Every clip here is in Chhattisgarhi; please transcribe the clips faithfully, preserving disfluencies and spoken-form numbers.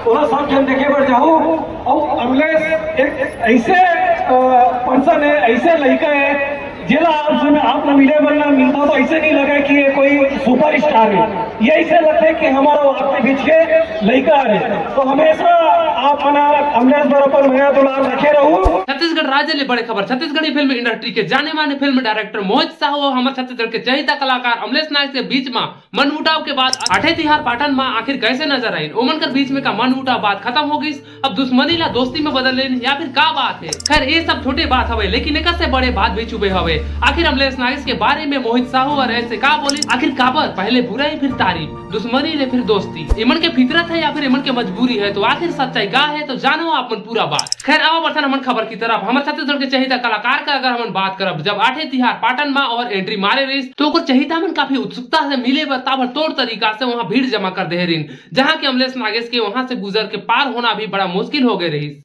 थोड़ा सब झन देखे बर जाहू। अउ अमलेश एक ऐसे पर्सन है, ऐसे लड़का है, जेला आप समय आप न मिले बर न मिलता तो ऐसे नहीं लगे कि ये कोई सुपरस्टार है। ये ऐसे लगता है कि हमारा आपके बीच के लड़का है। तो हमेशा आप मना अमलेश बर अपन मया दुलार रखे रहू। छत्तीसगढ़ राज्य ले बड़े खबर। छत्तीसगढ़ी फिल्म इंडस्ट्री के जाने माने फिल्म डायरेक्टर मोहित साहू और हमारे छत्तीसगढ़ के चहेता कलाकार अमलेश नायक के बीच में मनमुटाव के बाद आठे तिहार पाटन म आखिर कैसे नजर आइन? ओमन कर बीच में का मनमुटाव बात खत्म हो गइस, अब दुश्मनी ला दोस्ती में बदल लेन, या फिर का बात है? खैर, ये सब छोटे बात हवे, लेकिन एकर से बड़े बात भी छुपे हवे। आखिर अमलेश नागेश के बारे में मोहित साहू और ऐसे का बोले? आखिर काबर पहले बुराई फिर तारीफ, दुश्मनी ले फिर दोस्ती, इमन के फितरत है या फिर इमन के मजबूरी है? तो आखिर सच्चाई का है, तो जानो आप मन पूरा बात। खैर, आवा बढ़थन हमन खबर की तरफ। हमर छत्तीसगढ़ के चहेता कलाकार का अगर हमन बात करब, जब आठे तिहार पाटन मा ओहर एंट्री मारे रहिस, तो ओकर चहेता मन काफी उत्सुकता से मिले बर ताबड़तोड़ तरीका से वहां भीड़ जमा कर दे रहिन, जहां के अमलेश नागेश के वहां से गुजर के पार होना भी बड़ा मुश्किल हो गए रहिस।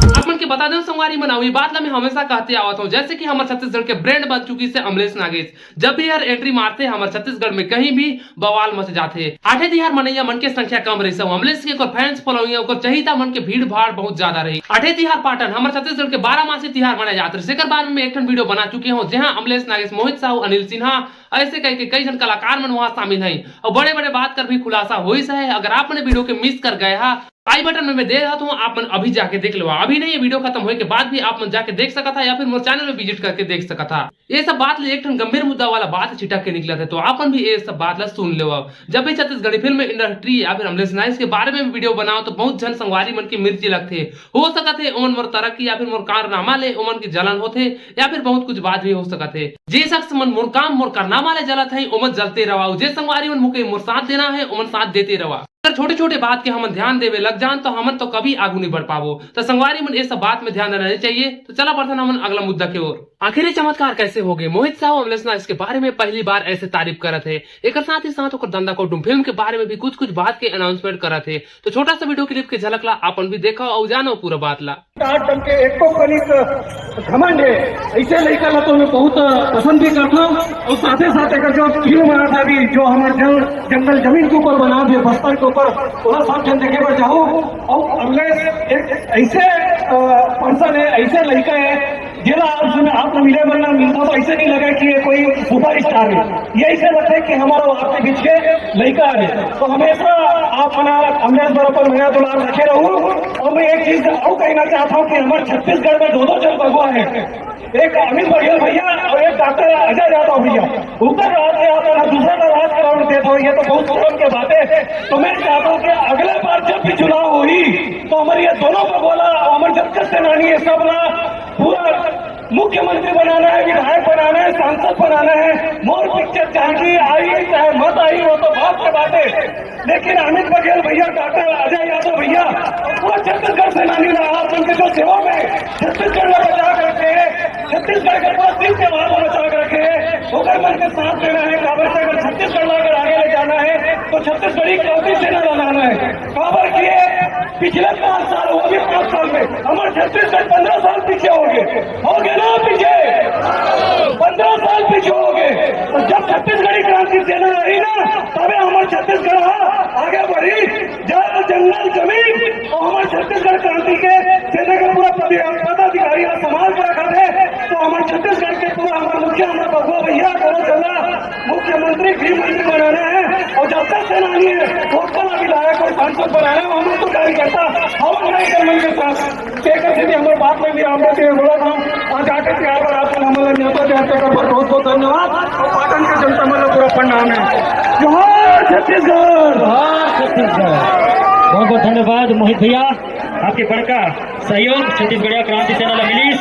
आप मन के बता दें संगवारी मन, अउ ये बात ला मैं हमेशा कहते आवत हूँ, जैसे कि हमर छत्तीसगढ़ के ब्रांड बन चुकी से अमलेश नागेश, जब भी यार एंट्री मारते हैं हमर छत्तीसगढ़ में कहीं भी बवाल मच जाथे। आठे तिहार मनैया मन के संख्या कम रहिस, अउ अमलेश के ओकर फैंस फॉलोइंग, ओकर चहेता मन के भीड़ भाड़ बहुत ज्यादा रही। आठे तिहार पाटन हमर छत्तीसगढ़ के बारह मासी तिहार मनाए जात रहिस। एकर बारे में एक ठन वीडियो बना चुके हूँ, जहाँ अमलेश नागेश, मोहित साहू, अनिल सिन्हा, ऐसे कह के कई झन कलाकार मन वहाँ शामिल हैं और बड़े बड़े बात कर भी खुलासा होइस है। अगर आप मन वीडियो के मिस कर गए हा, आई बटन में मैं दे रहा हूँ, आप मन अभी जाके देख लेवा। अभी नहीं, ये वीडियो खत्म होए के बाद भी आप मन जाके देख सकत हा या फिर मोर चैनल में विजिट करके देख सकत हा। ये सब बात ले एक ठन गंभीर मुद्दा वाला बात छिटक के निकलत है, तो आप मन भी ये सब बात ला सुन लेवा। जब भी छत्तीसगढ़ी फिल्म इंडस्ट्री या फिर अमलेश नाइस के बारे में वीडियो बनाओ, तो बहुत झन संगवारी मन की मिर्ची लगथे। हो सकत है ओमन मोर तरक्की या फिर मोर कारनामा ले ओमन की जलन होथे, या फिर बहुत कुछ बात भी हो सकत है। जे शख्स मन मोर काम मोर कारनामा ले जलत है, ओमन जलते रवा। जे संगवारी मन मुके मोर साथ देना है, ओमन साथ देते रवा। अगर छोटे-छोटे बात के हमन ध्यान देवे लग जान, तो हमन तो कभी आगू नहीं बढ़ पाबो। तो संगवारी मन, ये सब बात में ध्यान देना नहीं चाहिए। तो चला बढ़थन हमन अगला मुद्दा के ओर। आखिर ये चमत्कार कैसे हो गए? मोहित साहू अमलेश नाइस के बारे में पहली बार ऐसे तारीफ करत है। एकर साथ ही साथ ओकर दंदा कोडुम फिल्म के बारे में भी कुछ-कुछ बात के अनाउंसमेंट करत है। तो छोटा सा वीडियो क्लिप के झलक ला, आपन भी देखो और जानो पूरा बात ला। आठ दम के एको कनिक घमंड है, ऐसे लइका ला तो मैं बहुत पसंद भी करता हूँ। और साथे साथ अगर जो फिल्म बना था अभी, जो हमारे जंग-, जंगल जमीन के ऊपर बना दिए, बस्तर के ऊपर, थोड़ा सा जन देखे बर जाओ। और अमलेश एक ऐसे पर्सन है, ऐसे लइका है, जेला आप समय आप मिले बर ना मिलता तो ऐसे नहीं लगा कि ये कोई सुपरस्टार है। ये ऐसे लगता है कि हमारा आपके बीच के लइका है। तो हमेशा आप मना अमलेश बर अपन मया दुलार रखे रहू। और मैं एक चीज और कहना चाहता हूँ कि हमारे छत्तीसगढ़ में दो दो जन बगुआ है, एक अमित बघेल भैया और एक डॉक्टर अजय यादव भैया। ऊपर रात के आता है, दूसरा का रात कराउंड देता हूँ, ये तो बहुत शर्म की बात है। तो मैं चाहता हूँ कि अगले बार जब भी चुनाव होई, तो हमारे ये दोनों बगोला और हमारे जब तक सेनानी है, सब ना पूरा मुख्यमंत्री बनाना है, विधायक बनाना है, सांसद बनाना है। मोर पिक्चर चाहे आई, चाहे मत आई, वो तो बात की बात है। लेकिन अमित बघेल भैया, डॉक्टर अजय यादव भैया, पूरा छत्तीसगढ़ सेनानी रहा, उनके जो सेवा में छत्तीसगढ़ में बचा के रखे हैं, छत्तीसगढ़ के पूरा तीन त्योहार में बचा के रखे हैं, ओकर मन के साथ देना है। काबर से अगर छत्तीसगढ़ ला अगर आगे ले जाना है, तो छत्तीसगढ़ी क्रांति सेना बनाना है। काबर किए पिछले पाँच साल, वो भी पाँच साल में हमारे छत्तीसगढ़ पन्द्रह साल पीछे हो गए, हो गए ना पीछे, पन्द्रह साल पीछे हो गए। तो जब छत्तीसगढ़ी क्रांति सेना रही ना, तबे हमारे छत्तीसगढ़ आगे बढ़ी। जब जंगल जमीन और हमारे छत्तीसगढ़ क्रांति के सेना के पूरा पदि-, पदाधिकारी यहाँ संभाल के रखा थे, तो हमारे छत्तीसगढ़ के पूरा हमारे मुखिया, हमारे बबुआ भैया, दोनों चला मुख्यमंत्री, गृह मंत्री बनाना है, और जब तक सेनानी है, वो वाला विधायक और सांसद बनाना है, हम तो कार्यकर्ता, हम नहीं कर मन के साथ। तेकर से भी हमारे बात में भी हम लोग ये बोला था, आज आके तैयार पर आपको हमारा न्योता तैयार कर बहुत बहुत धन्यवाद। और पाटन के जनता मतलब पूरा प्रणाम है। जोहार छत्तीसगढ़। जोहार छत्तीसगढ़। बहुत बहुत धन्यवाद मोहित भैया, आपके बड़का सहयोग छत्तीसगढ़िया क्रांति सेना ला मिलिस।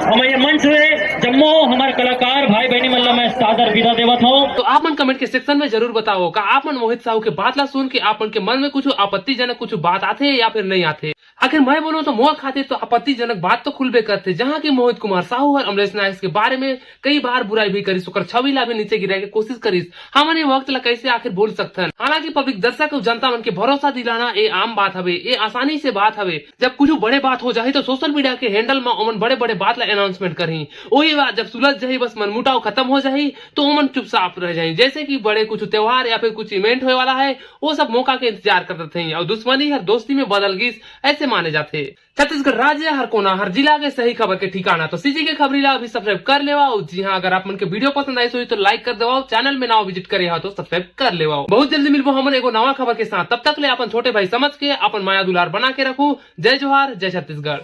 हम ये मंच हुए जब मो हमर कलाकार भाई बहनी मन ला मैं सादर विदा देवत हूँ। तो आप मन कमेंट के सेक्शन में जरूर बताओ, का आप मन मोहित साहू के बात ला सुन के आप मन के मन में कुछ आपत्तिजनक कुछ बात आथे या फिर नहीं आथे? अगर मैं बोलूं तो मोर खातिर तो आपत्तिजनक बात तो खुलबे करथे, जहां कि मोहित कुमार साहू हर अमलेश नायक के बारे में कई बार बुराई भी करिस, ओकर छवि ला भी नीचे गिराए के कोशिश करिस। हमन ये वक्त ला कैसे आखिर बोल सकथन? हालांकि पब्लिक, दर्शक अउ जनता मन के भरोसा दिलाना ये आम बात हवे, ये आसानी से बात हवे। जब कुछ बड़े बात हो जाही तो सोशल मीडिया के हैंडल में ओमन बड़े-बड़े बात ला अनाउंसमेंट करही। वही बात जब सुलझ जाही, बस मनमुटाव खत्म हो जाही, तो ओमन चुपचाप रह जाही। जैसे कि बड़े कुछ त्योहार या फिर कुछ इवेंट होए वाला है, वो सब मौका के इंतजार करत रही और दुश्मनी हर दोस्ती में बदल गई, ऐसे माने जाते। छत्तीसगढ़ राज्य हर कोना हर जिला के सही खबर के ठिकाना। तो सीजी के खबरी ला अभी सब्सक्राइब कर लेवा। और जी हाँ, अगर आप मन के वीडियो पसंद आई होही तो लाइक कर देवा। चैनल में नवा विजिट करे हो तो सब्सक्राइब कर लेवा। बहुत जल्दी मिलबो हमन एगो नवा खबर के साथ। तब तक ले अपन छोटे भाई समझ के अपन माया दुलार बना के रखू। जय जोहार, जय छत्तीसगढ़।